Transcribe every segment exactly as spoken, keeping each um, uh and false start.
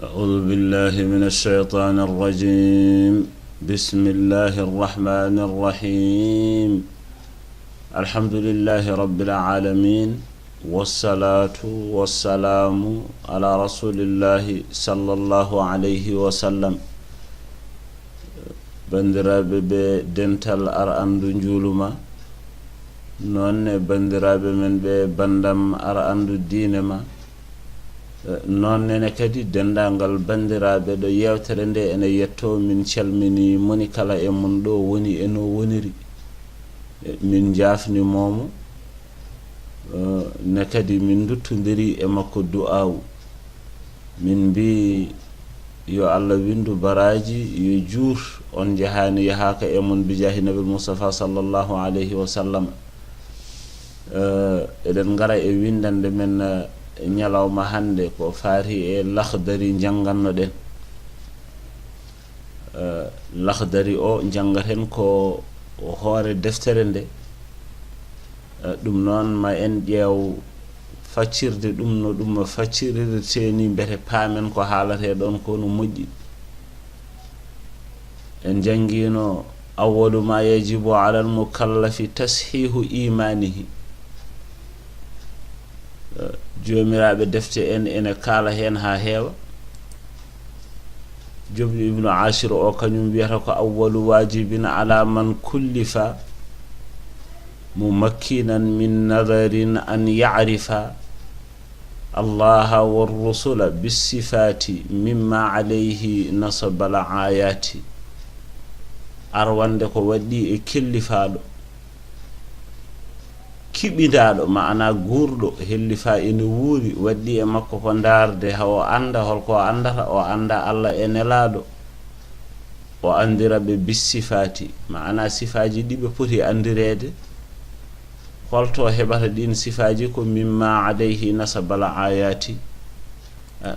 أعوذ بالله من الشيطان الرجيم. بسم الله الرحمن الرحيم. الحمد لله رب العالمين. والصلاة والسلام على رسول الله صلى الله عليه وسلم. Banndiraaɓe ɓe dental ar anndu njuulu ma, noon ne banndiraaɓe men ɓe banndam ar anndu diine ma, eh, noon nene kadi denndaangal banndiraaɓe ɗo yeewtere nde ene yettoo, min calminii moni kala e mon ɗo woni e no woniri. Eh, min njaafnimoomo, eh, ne kadi min nduttondirii e makko du'aawu. Min mbii, yo Allah winndu baraaji, yo juut, on njahaani yahaaka e mon, bijaahi Nabil Mustafa sallallahu alayhi wa sallam. Eh, eɗen ngara e winndannde men, eh, ñalawma hannde, ko faati e Laxdari njannganno-ɗen. Eh, Laxdari o njanngaten ko hoore deftere nde. Eh, ɗum noon, ma en ƴeew faccirde ɗum no ɗum faccirirtee ni, mbete paamen ko haalatee ɗoon ko no moƴƴi. En njanngiino, "Awwalu ma yajibu alal mukallafi tashihu imanihi." Eh, joomiraaɓe defte en ene kaala heen haa heewa. Joom Ibnu Ashir o, kañum wiyata ko, "Awwalu wajibin ala man kullifa mumakkinan min nadarin an ya'rifa Allaha wa rusula bisifati mimma alayhi nasabal ayati." Arwande ko waɗɗi e kellifaaɗo, kiɓindaaɗo, maana guurɗo, hellifaa ene wuuri, waɗɗi e makko ko ndaarde, haa o annda holko o anndata, o annda Allah e nelaaɗo, o anndira ɓe bis sifaati, maana sifaaji ɗi ɓe poti anndireede, holto heɓata ɗin sifaaji, ko mimma alayhi nasabal ayati,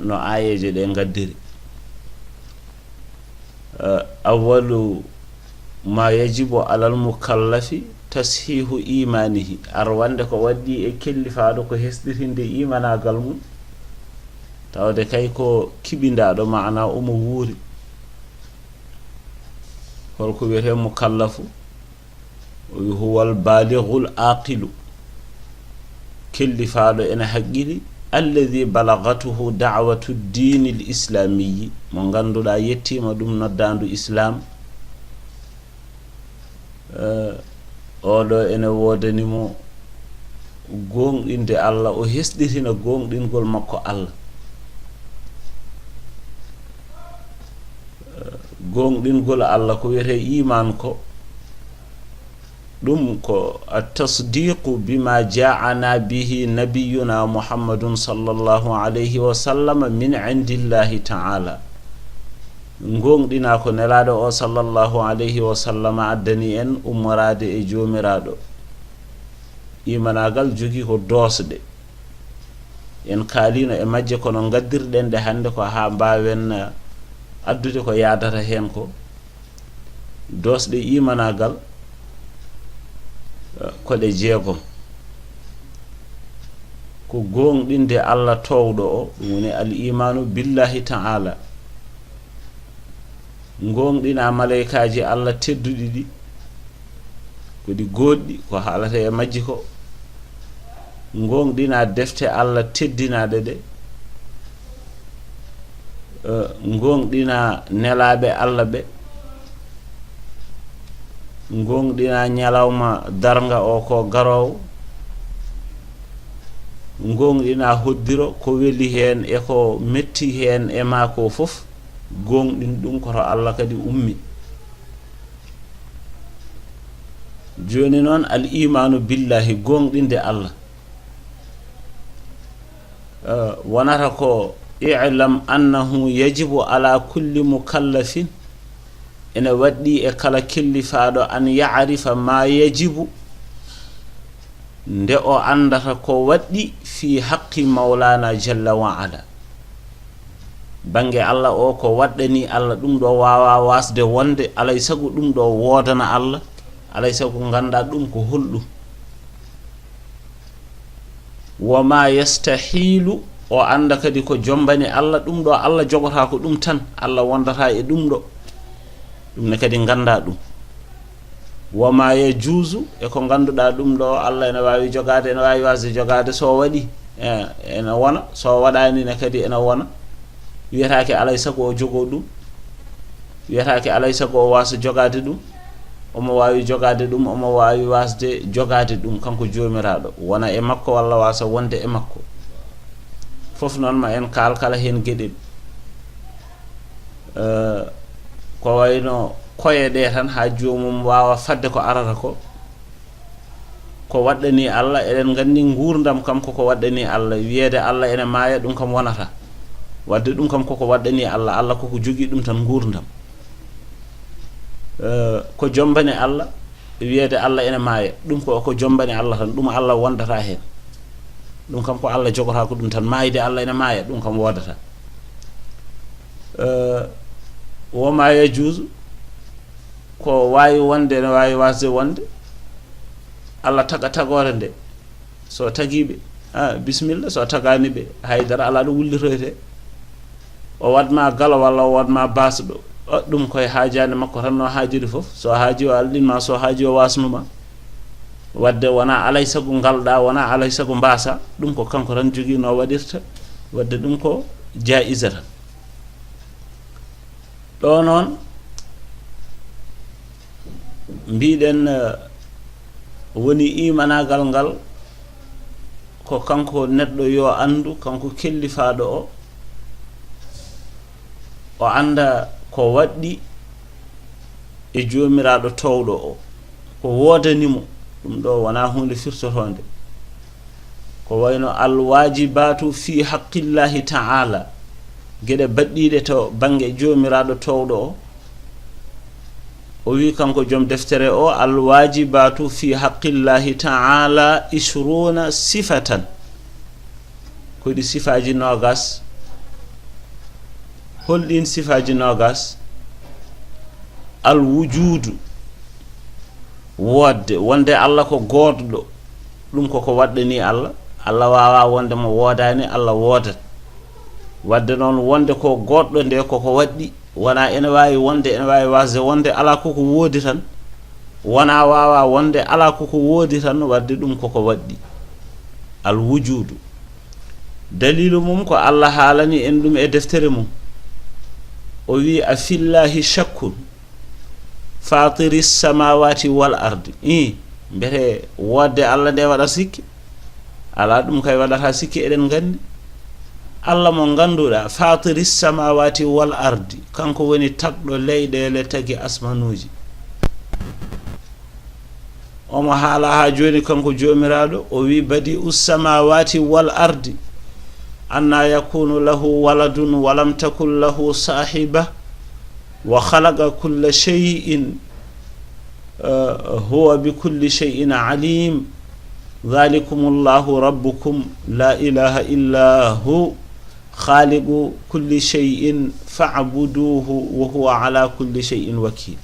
no aayeeje ɗe ngaddiri. Eh, awwalu ma yajibu alal mukallafi tashihu imanihi. Arwande ko waɗɗi e kellifaaɗo ko hesɗitinde imanaagal mum, tawde kay ko kiɓindaaɗo, maana omo wuuri. Holko wiyetee mukallafu? O wi, "Huwal baalighul aaqilu." Kellifaaɗo ene haqqili, "Alladhi balaghathu da'watu diinil islaamiyyi." Mo ngannduɗaa yettiima ɗum noddaandu Islaam. Eh, oɗo ene woodani mo gooŋɗinde Allah, o hesɗitina gooŋɗingol makko Allah. Eh, gooŋɗingol Allah ko wiyetee iman ko, ɗum ko at-tasdiqu bima ja'ana bihi nabiyuna Muhammadun sallallahu alayhi wa sallam min indillahi ta'ala. Gooŋɗina ko nelaaɗo o sallallahu alayhi wa sallam addani en ummoraade e Joomiraaɗo. Imanaagal jogii ko doosɗe. En kaaliino e majje, kono ngaddirɗen ɗe hannde ko haa mbaawen, eh, addude ko yaadata heen ko. Doosɗe imanaagal, eh, ko ɗe jeegom. Ko gooŋɗinde Allah toowɗo o, ɗum woni al imaanu billahi ta'ala. Gooŋɗina maleykaaji Allah tedduɗi ɗi, ko ɗi gooɗɗi, ko haalata e majji ko. Gooŋɗina defte Allah teddinaaɗe ɗe. Eh, gooŋɗina nelaaɓe Allah ɓe. Gooŋɗina ñalawma darnga o ko garoowo. Gooŋɗina hoddiro ko weli heen e ko metti heen e maa ko fof. Gooŋɗin ɗum ko to Allah kadi ummi. Jooni noon, al imaanu billahi, gooŋɗinde Allah, eh, wonata ko, "I'lam annahu yajibu ala kulli mukallafin." Ene waɗɗi e kala kellifaaɗo, "an ya'rifa ma yajibu," nde o anndata ko waɗɗi fii haqqi Mawlaana Jalla wa Ala. Bannge Allah o, ko waɗɗani Allah ɗum ɗo waawaa waasde wonde, alay sago ɗum ɗo woodana Allah, alay sago nganndaa ɗum ko holɗum. "Wa ma yastahiilu O annda kadi ko jombani Allah, ɗum ɗo Allah jogotako ɗum tan, Allah wondata e ɗum ɗo. Ɗum ne kadi ganda ɗum. Wa ma yajuzu, e ko ganduɗa ɗum ɗo Allah ene wawi jogade, ene wawi wasde jogade, so waɗi, e, ene wona, so waɗani ne kadi ene wona. Wiyetake alay sago o jogo ɗum. Wiyetake alay sago o wasa jogade ɗum. Omo wawi jogade ɗum, omo wawi wasde jogade ɗum kanko jomiraɗo, wona e makko walla wasa wonde e makko. Fof noon ma en kaal kala hen gueɗel. Eh, ko wayno koye ɗe tan ha jomum wawa fadde ko arata ko. Ko waɗɗani Allah, eɗen gandi gurdam kam koko waɗɗani Allah. Wiyede Allah ene maaya, ɗum kam wonata. Wadde ɗum kam koko waɗɗani Allah, Allah koko jogui ɗum tan gurdam. Eh, ko jombani Allah, wiyede Allah ene maaya, ɗum ko, ko jombani Allah tan, ɗum Allah wondata hen. Ɗum kam ko Allah jogotako ɗum tan, maayde Allah ene maaya, ɗum kam wodata. Eh, wa ma yajuzu, ko wawi wonde, ne wawi wasde wonde, Allah taga tagore nde. So tagiɓe, ah, bismillah, so tagani ɓe, haydara ala ɗo wullitoyte. O waɗma galo walla o waɗma baasɗo. O, ɗum koye haajande makko tan no haajiri fof. So haaji o alɗinma, so haaji o wasnuma. Wadde wona alay sago ngalɗa, wona alay sago mbasa. Ɗum ko kanko tan jogui no waɗirta. Wadde ɗum ko jaiza tan. Ɗo noon, mbiɗen, eh, woni imanagal ngal, ko kanko neɗɗo yo anndu, kanko kellifaɗo o, o annda ko waɗɗi e jomiraɗo towɗo o, ko wodanimo. Ɗum ɗo wona hunde firtotonde. Ko wayno alwajibatu fi haqqillahi ta'ala, geɗe baɗɗiɗe to bannge jomiraɗo towɗo o. O wi kanko joom deftere o, alwajibatu fi haqqillahi ta'ala ishruna sifatan. Ko ɗi sifaji nogas. Holɗin sifaji nogas? Alwujudu, wodde, wonde Allah ko goɗɗo. Ɗum koko waɗɗani Allah. Allah wawa wonde mo wodani, Allah wodat. Wadde noon, wonde ko goɗɗo nde koko waɗɗi. Wona ene wawi wonde, ene wawi wasde wonde, ala koko wodi tan. Wona wawa wonde, ala koko wodi tan, wadde ɗum koko waɗɗi. Al wujudu. Dalilu mum ko Allah haalani en ɗum e deftere mum. O wi, a fillahi shakkun fatiri samawati wal ardi. I, mbete wodde Allah nde waɗa sikke? Ala, ɗum kay waɗata sikke, eɗen gandi. Allah mo ganduɗa, fatiri samawati wal ardi, kanko woni tagɗo leyɗele, tagi asmanuji. Omo haala ha joni kanko jomiraɗo, o wi, badi'u samawati wal ardi, anna yakunu lahu waladun walam takun lahu sahiba, wa khalaqa kulla shay'in, eh, huwa bi kulli shay'in alim. Dhalikumullahu rabbukum la ilaha illa hu, khaliqu kulli shay'in fa'buduhu wa huwa ala kulli shay'in wakil.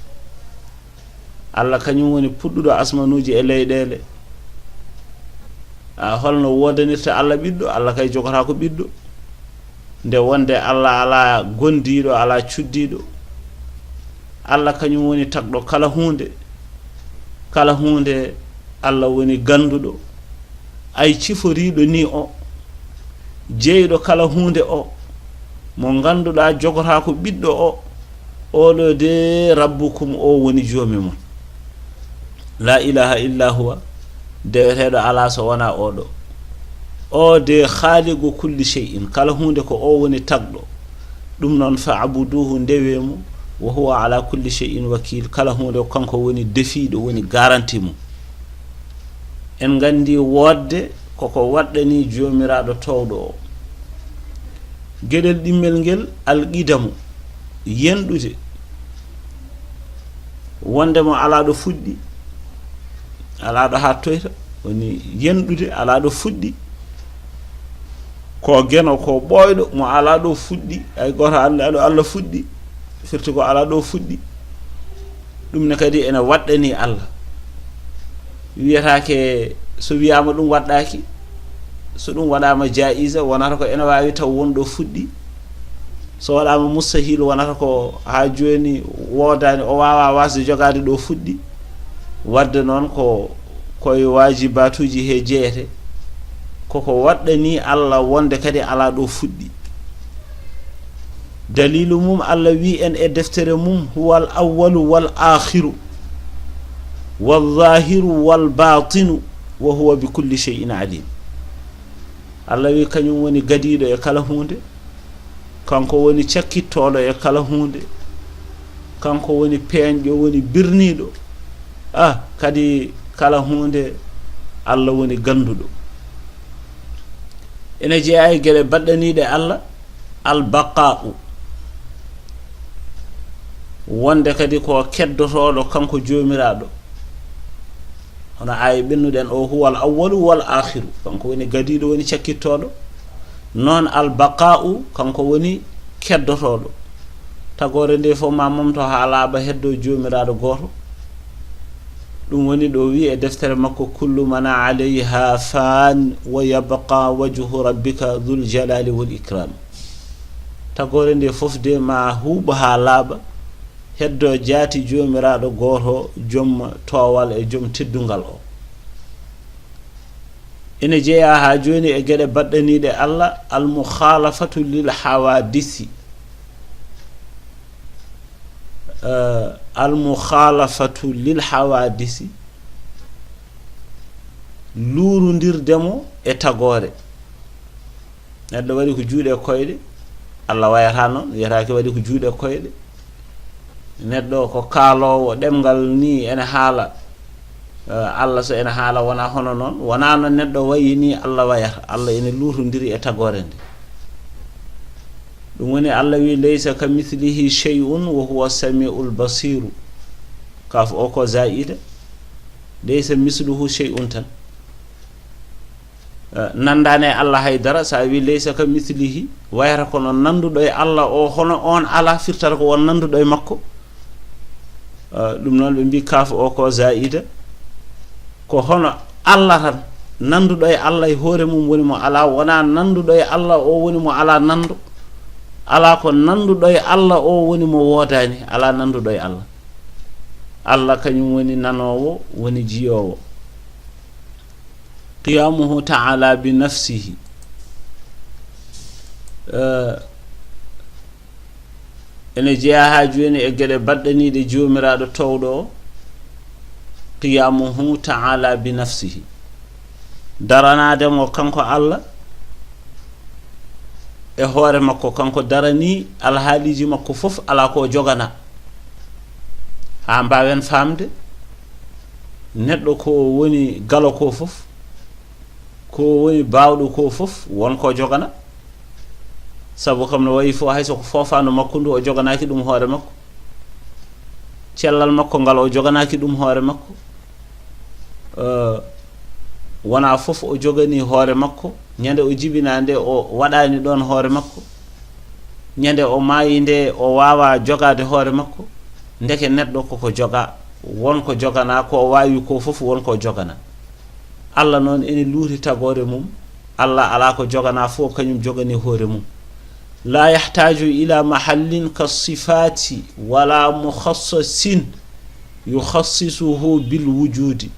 Allah kañum woni puɗɗuɗo asmanuji e leyɗele. A, holno wodanirta Allah ɓiɗɗo? Allah kay jogotako ɓiɗɗo. Nde wonde Allah ala gondiɗo, ala cuddiɗo. Allah kañum woni tagɗo kala hunde. Kala hunde Allah woni ganduɗo. Ay ciforiɗo ni o, jeyɗo kala hunde o, mo ganduɗa jogotako ɓiɗɗo o, oɗo de rabbukum, o woni joomi mon. La ilaha illa huwa, deweteɗo ala so wona oɗo. O de khaliqu kulli shay'in, kala hunde ko o woni tagɗo. Ɗum noon, fa abuduhu, ndewe mo, wa huwa ala kulli shay'in wakil, kala hunde ko kanko woni defiɗo, woni garanti mum. En gandi wodde koko waɗɗani jomiraɗo towɗo o. Geɗel ɗimmel ngel, alqidamu, yenɗude, wonde mo ala ɗo fuɗɗi, ala ɗo hattoyta, woni yenɗude, ala ɗo fuɗɗi. Ko geno, ko ɓooyɗo, mo ala ɗo fuɗɗi, ay goto anda ɗo Allah fuɗɗi, firti ko ala ɗo fuɗɗi. Ɗum ne kadi ene waɗɗani Allah. Wiyatake so wiyama ɗum waɗɗaki, So ɗum waɗaama jaa'iza, wonata ko ene waawi taw won ɗo fuɗɗi. So waɗaama mustahil, wonata ko haa jooni woodaani, o waawaa waasde jogaade ɗo fuɗɗi. Waɗde noon ko, ko e waajibaatuuji he jeyete. Koko waɗɗanii Allah wonde kadi alaa ɗo fuɗɗi. Daliilu mum, Allah wii en e deftere mum, "Huwal awwalu wal aakhiru, wal zaahiru wal baatinu, wa huwa bi kulli shay'in aliim." Allah wii kañum woni gadiiɗo e kala huunde, kanko woni cakkittooɗo e kala huunde, kanko woni peeñɗo, woni birniiɗo, ah, kadi kala huunde Allah woni gannduɗo. Ene jeyaa e geɗe baɗɗaniiɗe Allah, al baqaa'u, wonde kadi ko keddotooɗo kanko Joomiraaɗo. Hono aaya ɓennuɗen o, "Huwal awwalu wal aakhiru." Kanko woni gadiiɗo, woni cakkittooɗo. Noon al baqaa'u, kanko woni keddotooɗo. Tagoore nde fof ma momto haa laaɓa, heddo Joomiraaɗo gooto. Ɗum woni ɗo wii e deftere makko, "Kullu man alayha fan wa yabqa wajhu rabbika dhul jalali wal ikram." Tagoore nde fof de ma huuɓo haa laaɓa, heddo jaati Joomiraaɗo gooto, joom toowal e joom teddungal o. Ene jeyaa haa jooni e geɗe baɗɗaniiɗe Allah, al mukhalafatu lil hawadisi. Eh, al mukhalafatu lil hawadisi, luurundirde mo e tagoore. Neɗɗo waɗi ko juuɗe e koyɗe, Allah wayata noon, wiyataake waɗi ko juuɗe e koyɗe. Neɗɗo ko kaaloowo ɗemngal ni ene haala, eh, Allah so ene haala wona hono noon, wona no neɗɗo wayi ni Allah wayata. Allah ene luutondiri e tagoore nde. Ɗum woni Allah wi, "Laysa ka mislihi shay'un wa huwa samiul basiru." Kaf o ko zaida. "Laysa misluhu shay'un" tan. Eh, nanndaani e Allah hay dara, so a wi "Laysa ka mislihi", wayata kono nannduɗo e Allah o, hono on alaa, firtata ko won nannduɗo e makko. Eh, ɗum noon ɓe mbi kaf o ko zaida. Ko hono Allah tan, nannduɗo e Allah e hoore mum woni mo alaa, wona nannduɗo e Allah o woni mo alaa nanndo. Alaa, ko nannduɗo e Allah o woni mo woodaani, alaa nannduɗo e Allah. Allah kañum woni nanoowo, woni jiyoowo. Qiyamuhu ta'ala bi nafsihi. Eh, ene jeyaa haa jooni e geɗe baɗɗaniiɗe Joomiraaɗo toowɗo o, qiyamuhu ta'ala bi nafsihi. Daranaade mo kanko Allah e hoore makko, kanko daranii alhaaliiji makko fof, alaa ko o jogana. Haa mbaawen faamde, neɗɗo ko woni galo ko fof, ko woni baawɗo ko fof, won ko jogana. Sabu kam no wayi fof, hay so ko foofaandu makko ndu, o joganaaki ɗum hoore makko. Cellal makko ngal, o joganaaki ɗum hoore makko. Eh, wona fof o jogani hoore makko. Ñande o jibinaa nde, o waɗaani ɗoon hoore makko. Ñande o maayi nde, o waawaa jogaade hoore makko. Ndeke neɗɗo koko jogaa, won ko joganaa, ko o waawi ko fof won ko joganaa. Allah noon ene luuti tagoore mum. Allah alaa ko joganaa fof, kañum jogani hoore mum. La yahtaju ila mahallin ka sifati wala mukhassasin yukhassisuhu bil wujudi.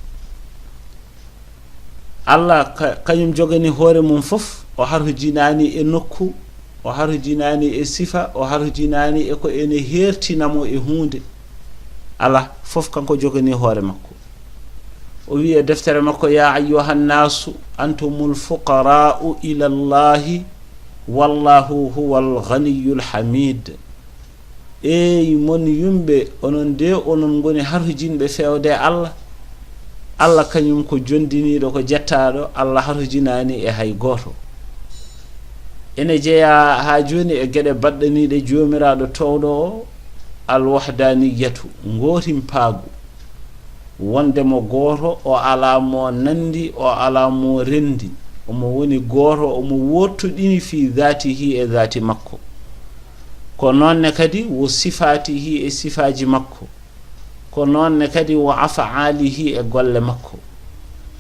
Allah ka-, kañum jogani hoore mum fof, o harhujinaani e nokku, o harhujinaani e sifa, o harhujinaani e ko ene heertina mo e huunde. Alaa, fof kanko jogani hoore makko. O wi e deftere makko, "Ya ayyuhan nasu antumul fuqara'u ila Allahi wallahu huwal ghaniyul hamid." Eey mon yumɓe, onon de, onon ngoni harhujinɓe feewde e Allah. Allah kañum ko jondiniiɗo, ko jettaaɗo, Allah harhujinaani e hay gooto. Ene jeyaa haa jooni e geɗe baɗɗaniiɗe Joomiraaɗo toowɗo o, al wahdaniyatu, ngootimpaagu. Wonde mo gooto, o alaa mo nanndi, o alaa mo renndi. Omo woni gooto, omo wooɗtuɗini fii zaatihi, e zaati makko. Ko noon ne kadi wo sifaatihi, e sifaaji makko. Ko noon ne kadi wo af'aalihi, e golle makko.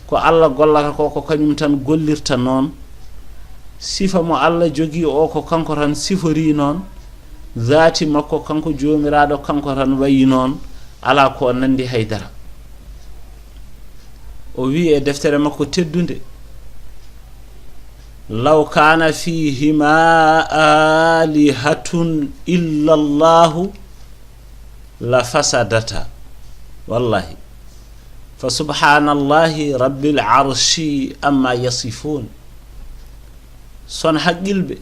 Ko Allah gollata ko, ko kañum tan gollirta noon. Sifa mo Allah jogii o ko kanko tan sifori noon, zaati makko kanko Joomiraaɗo kanko tan wayi noon, alaa ko nanndi hay dara. O wii e deftere makko teddunde, "Law kaana fiihimaa aalihatun illa Allaahu la fasadata." Wallahi. Fa subhaanallaahi rabbil arshi amma yasifuun. Son haqqilɓe,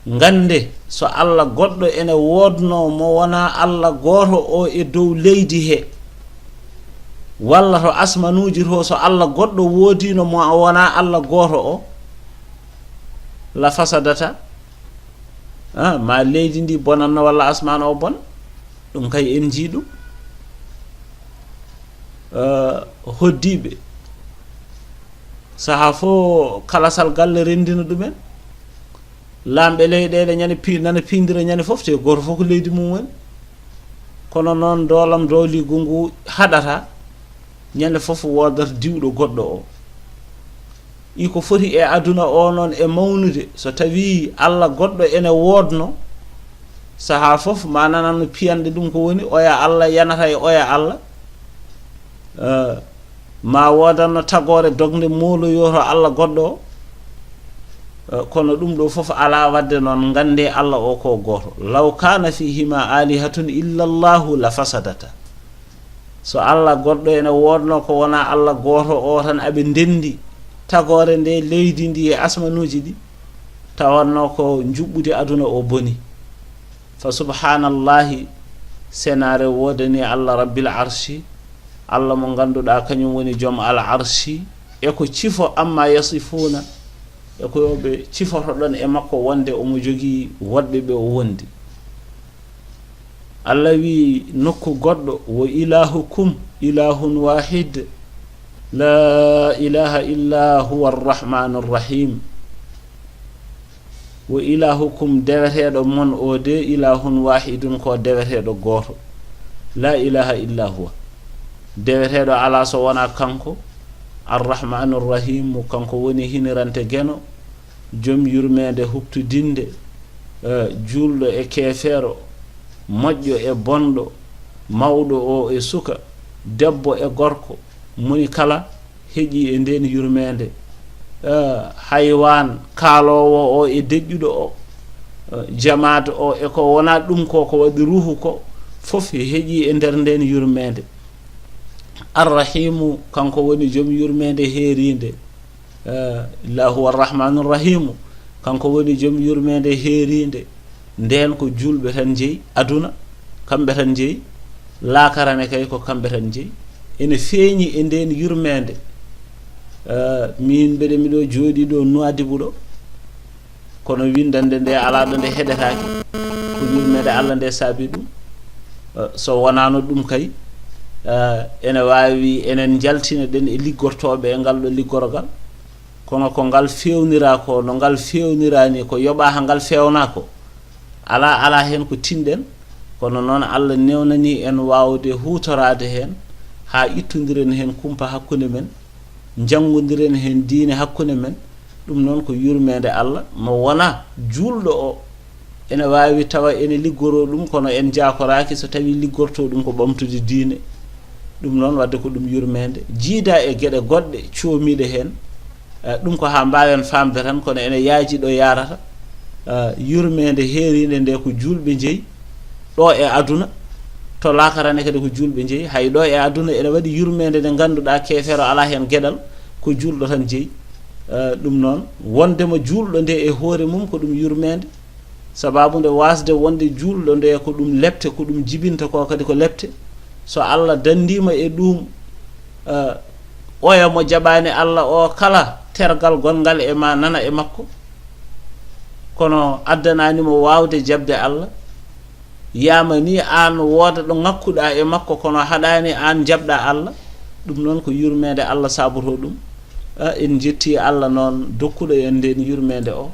ngannde so Allah goɗɗo ene woodnoo mo wonaa Allah gooto o e dow leydi he, walla to asmanuuji to, so Allah goɗɗo woodiino mo wonaa Allah gooto o, la fasadata, ah, ma leydi ndi bonanno walla asmaan o bon. Ɗum kay en njii ɗum. Eh, hoddiiɓe, sahaa fof kalasal galle renndina ɗumen. Laamɓe leyɗeele ñande pi-, nana piindira ñande fof, te gooto fof ko leydi mum woni. Kono noon, doolam dooliigu ngu haɗata ñande fof woodata diwɗo goɗɗo o. Iko foti e aduna o noon e mawnude, so tawii Allah goɗɗo ene woodno, sahaa fof ma nananno piyanɗe ɗum ko woni oya Allah yanata e oya Allah. Eh, ma woodanno tagoore dognde mooloyoo to Allah goɗɗo o. Eh, kono ɗum ɗo fof alaa, waɗde noon nganndee Allah o ko gooto. "Law kaana fiihimaa aalihatun illa Allaahu la fasadata." So Allah goɗɗo ene woodno ko wonaa Allah gooto o tan, aɓe ndenndi tagoore nde, leydi ndi e asmanuuji ɗi, tawanno ko njuɓɓudi aduna o boni. Fa subhaanallaahi, senaare woodani Allah rabbil arshi, Allah mo ngannduɗaa kañum woni joom al arshi, e ko cifo amma yasifuuna, e ko ɓe cifotoɗon e makko wonde omo jogii woɗɓe ɓe o wondi. Allah wi nokku goɗɗo, "Wa ilaahukum ilaahun waahid, laa ilaaha illaa huwa arrahmaanu arrahiim." "Wa ilaahukum," deweteeɗo mon o de, "ilaahun waahidun," ko deweteeɗo gooto, "laa ilaaha illaa huwa," deweteeɗo alaa so wonaa kanko, arrahmaanu arrahiimu, kanko woni hinirante geno, joom yurmeende huɓtodinde, eh, juulɗo e keefeero, moƴƴo e bonɗo, mawɗo o e suka, debbo e gorko, moni kala heƴii e ndeen yurmeende. Eh, haywaan kaaloowo o e deƴƴuɗo o, eh, jamaat o e ko wonaa ɗum ko, ko waɗi ruuhu ko, fof heƴii e nder ndeen yurmeende. Arrahiimu, kanko woni joom yurmeende heeriinde. Eh, illaa huwa arrahmaanu arrahiimu, kanko woni joom yurmeende heeriinde. Ndeen ko juulɓe tan njeyi aduna, kamɓe tan njeyi. Laakara ne kay ko kamɓe tan njeyi. Ene feeñi e ndeen yurmeende. Eh, miin mbeɗe miɗo jooɗii ɗo Nuwaadibu ɗo. Kono winndannde nde alaa ɗo nde heɗetaake. Ko yurmeende Allah nde saabi ɗum. Eh, so wonaano ɗum kay, eh, ene waawi enen njaltina ɗen e liggortooɓe e ngal ɗo liggorgal. Kono ko ngal feewnira ko, no ngal feewnira ni, ko yoɓaa haa ngal feewna ko. Alaa, alaa heen ko tinɗen. Kono noon Allah newnani en waawde huutoraade heen haa ittondiren heen kumpa hakkunde men. Njanngondiren heen diine hakkunde men. Ɗum noon ko yurmeende Allah, mo wonaa juulɗo o ene waawi tawa ene liggoroo ɗum, kono en njaakoraaki so tawii liggortoo ɗum ko ɓamtude diine. Ɗum noon, waɗde ko ɗum yurmeende, jiida e geɗe goɗɗe coomiiɗe heen. Eh, ɗum ko haa mbaawen faamde tan, kono ene yaaji ɗo yaarata. Eh, yurmeende heeriinde nde ko juulɓe njeyi, ɗo e aduna, to laakara ne kadi ko juulɓe njeyi. Hay ɗo e aduna ene waɗi yurmeende nde ngannduɗaa keefeero alaa heen geɗal, ko juulɗo tan jeyi. Eh, ɗum noon, wondema juulɗo nde e hoore mum ko ɗum yurmeende, sabaabu nde waasde wonde juulɗo nde ko ɗum lepte, ko ɗum jibinta ko kadi ko lepte. So Allah danndiima e ɗum, eh, oya mo jaɓaani Allah o kala tergal gonngal e ma nana e makko, kono addanaani mo waawde jaɓde Allah. Yamani aan wooda ɗo ŋakkuɗaa e makko, kono haɗaani aan jaɓɗaa Allah. Ɗum noon ko yurmeende Allah saabotoo ɗum. A, en njetti Allah noon dokkuɗo en ndeen yurmeende o.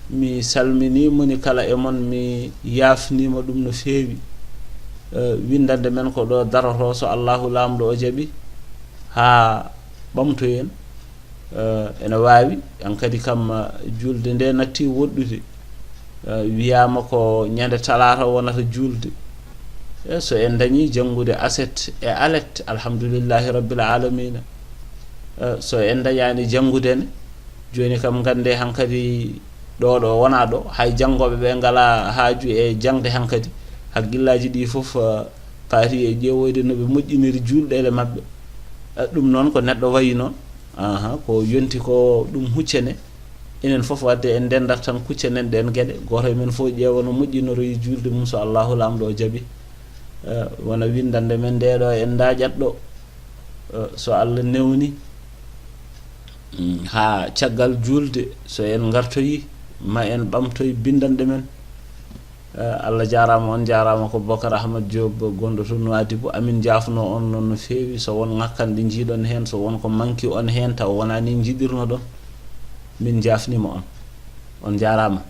Mi salminii moni kala e mon, mi yaafniima ɗum no feewi. Eh, winndannde men ko ɗo darotoo, so Allahu Laamɗo o jaɓi, haa ɓamtoyen. Eh, ene waawi, an kadi kam, eh, juulde nde natti woɗɗude. Eh, wiyaama ko ñande talaata wonata juulde. Eh, so en dañi janngude aset e alet, alhamdulillahi rabbil alamina. Eh, so en dañaani janngude ne, jooni kam ngannde hankadi ɗo, ɗo wona ɗo, hay janngooɓe ɓe ngala haaju e jaŋde hankadi. Hakkillaaji ɗi fof, eh, paati e ƴeewoyde no ɓe moƴƴiniri juulɗeele maɓɓe. Eh, ɗum noon ko neɗɗo wayi noon. Aha, ko yonti ko ɗum huccene. Enen fof wadde en ndendat tan kuccenen ɗen geɗe. Gooto e men fof ƴeewa no moƴƴinoroyi juulde mum, so Allahu Laamɗo o jaɓi. Eh, wona winndande men nde ɗo en ndaƴat ɗo. Eh, so Allah newni, mm, haa caggal juulde, so en ngartoyi, ma en ɓamtoy binndanɗe men. Eh, Allah jaaraama, on jaaraama. Ko Bokar Ahmad Diop gonɗo to Nouadhibou. Amin njaafnoo on noon no feewi, so won ŋakkanɗe njiiɗon heen, so won ko manki on heen, taw wonaa ni njiɗirnoɗon, min njaafniima on. On njaaraama.